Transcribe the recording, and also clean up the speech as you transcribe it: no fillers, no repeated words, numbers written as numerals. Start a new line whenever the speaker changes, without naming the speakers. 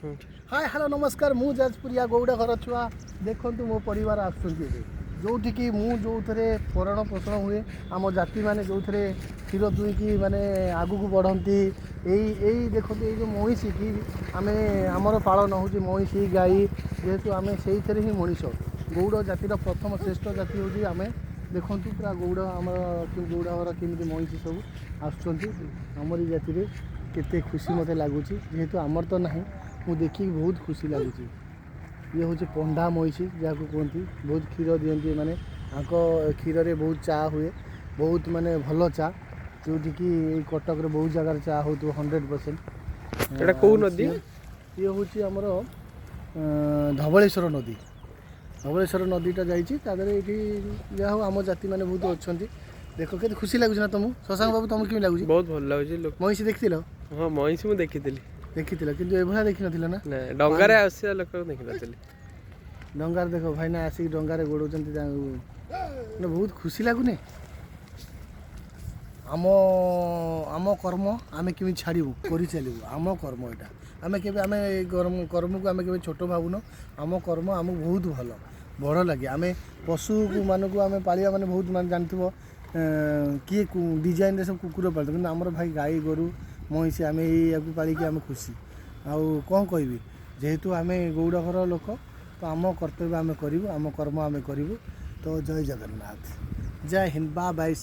ହାଏ, hello, ନମସ୍କାର। ମୁଁ ଯାଜପୁରିଆ ଗୌଡ଼ ଘର ଛୁଆ। ଦେଖନ୍ତୁ, ମୋ ପରିବାର ଆସୁଛନ୍ତି ଏବେ, ଯେଉଁଠିକି ମୁଁ ଯେଉଁଥିରେ ଭରଣ ପୋଷଣ ହୁଏ, ଆମ ଜାତିମାନେ ଯେଉଁଥିରେ କ୍ଷୀର ଦୁହିଁକି ମାନେ ଆଗକୁ ବଢ଼ନ୍ତି। ଏଇ ଏଇ ଦେଖନ୍ତୁ, ଏଇ ଯେଉଁ ମଇଁଷିକି ଆମେ ଆମର ପାଳନ ହେଉଛି ମଇଁଷି ଗାଈ, ଯେହେତୁ ଆମେ ସେଇଥିରେ ହିଁ ମଣିଷ। ଗୌଡ଼ ଜାତିର ପ୍ରଥମ ଶ୍ରେଷ୍ଠ ଜାତି ହେଉଛି ଆମେ। ଦେଖନ୍ତୁ, ପୁରା ଗୌଡ଼ ଆମର ଗୌଡ଼ ଘର କେମିତି ମଇଁଷି ସବୁ ଆସୁଛନ୍ତି ଆମରି ଜାତିରେ। କେତେ ଖୁସି ମୋତେ ଲାଗୁଛି, ଯେହେତୁ ଆମର ତ ନାହିଁ, ମୁଁ ଦେଖିକି ବହୁତ ଖୁସି ଲାଗୁଛି। ଇଏ ହେଉଛି ପଣ୍ଡା ମଇଁଷି ଯାହାକୁ କୁହନ୍ତି। ବହୁତ କ୍ଷୀର ଦିଅନ୍ତି ଏମାନେ। ଆଙ୍କ କ୍ଷୀରରେ ବହୁତ ଚା ହୁଏ, ବହୁତ ମାନେ ଭଲ ଚା, ଯେଉଁଠିକି ଏଇ କଟକରେ ବହୁତ ଜାଗାରେ ଚା ହେଉଥିବ, 100%।
ଏଇଟା କୋଉ ନଦୀ?
ଇଏ ହେଉଛି ଆମର ଧବଳେଶ୍ୱର ନଦୀ। ଧବଳେଶ୍ୱର ନଦୀଟା ଯାଇଛି ତା ଦେହରେ। ଏଇଠି ଯାହା ହଉ, ଆମ ଜାତିମାନେ ବହୁତ ଅଛନ୍ତି। ଦେଖ, କେତେ ଖୁସି ଲାଗୁଛି ନା ତମକୁ? ଶଶାଙ୍କ ବାବୁ, ତମକୁ କେମିତି ଲାଗୁଛି?
ବହୁତ ଭଲ ଲାଗୁଛି ଲୋକ।
ମଇଁଷି ଦେଖିଥିଲ?
ହଁ, ମଇଁଷି ମୁଁ ଦେଖିଥିଲି।
ଦେଖିଥିଲ, କିନ୍ତୁ ଏଭଳିଆ ଦେଖିନଥିଲ ନା?
ନା, ଡଙ୍ଗାରେ ଆସିବା ଲୋକ ଦେଖିନଥିଲି।
ଡଙ୍ଗାରେ ଦେଖ, ଭାଇନା ଆସିକି ଡଙ୍ଗାରେ ଗୋଡ଼ଉଛନ୍ତି ତାଙ୍କୁ। ମାନେ ବହୁତ ଖୁସି ଲାଗୁନି? ଆମ ଆମ କର୍ମ ଆମେ କେମିତି ଛାଡ଼ିବୁ? କରିଚାଲିବୁ। ଆମ କର୍ମ ଏଇଟା। ଆମେ କେବେ ଆମେ ଏଇ କର୍ମକୁ ଆମେ କେବେ ଛୋଟ ଭାବୁନୁ। ଆମ କର୍ମ ଆମକୁ ବହୁତ ଭଲ ବଡ଼ ଲାଗେ। ଆମେ ପଶୁମାନଙ୍କୁ ଆମେ ପାଳିବା ମାନେ ବହୁତ ମାନେ ଜାଣିଥିବ, କିଏ ଡିଜାଇନରେ ସବୁ କୁକୁର ପାଳିଥିବ, କିନ୍ତୁ ଆମର ଭାଇ ଗାଈ ଗୋରୁ ମଇଁଷି, ଆମେ ଏଇଆକୁ ପାଳିକି ଆମେ ଖୁସି। ଆଉ କ'ଣ କହିବି? ଯେହେତୁ ଆମେ ଗୌଡ଼ ଘର ଲୋକ, ତ ଆମ କର୍ତ୍ତବ୍ୟ ଆମେ କରିବୁ, ଆମ କର୍ମ ଆମେ କରିବୁ। ତ ଜୟ ଜଗନ୍ନାଥ, ଜୟ ହିନ୍ଦ, ବା ବାଇ।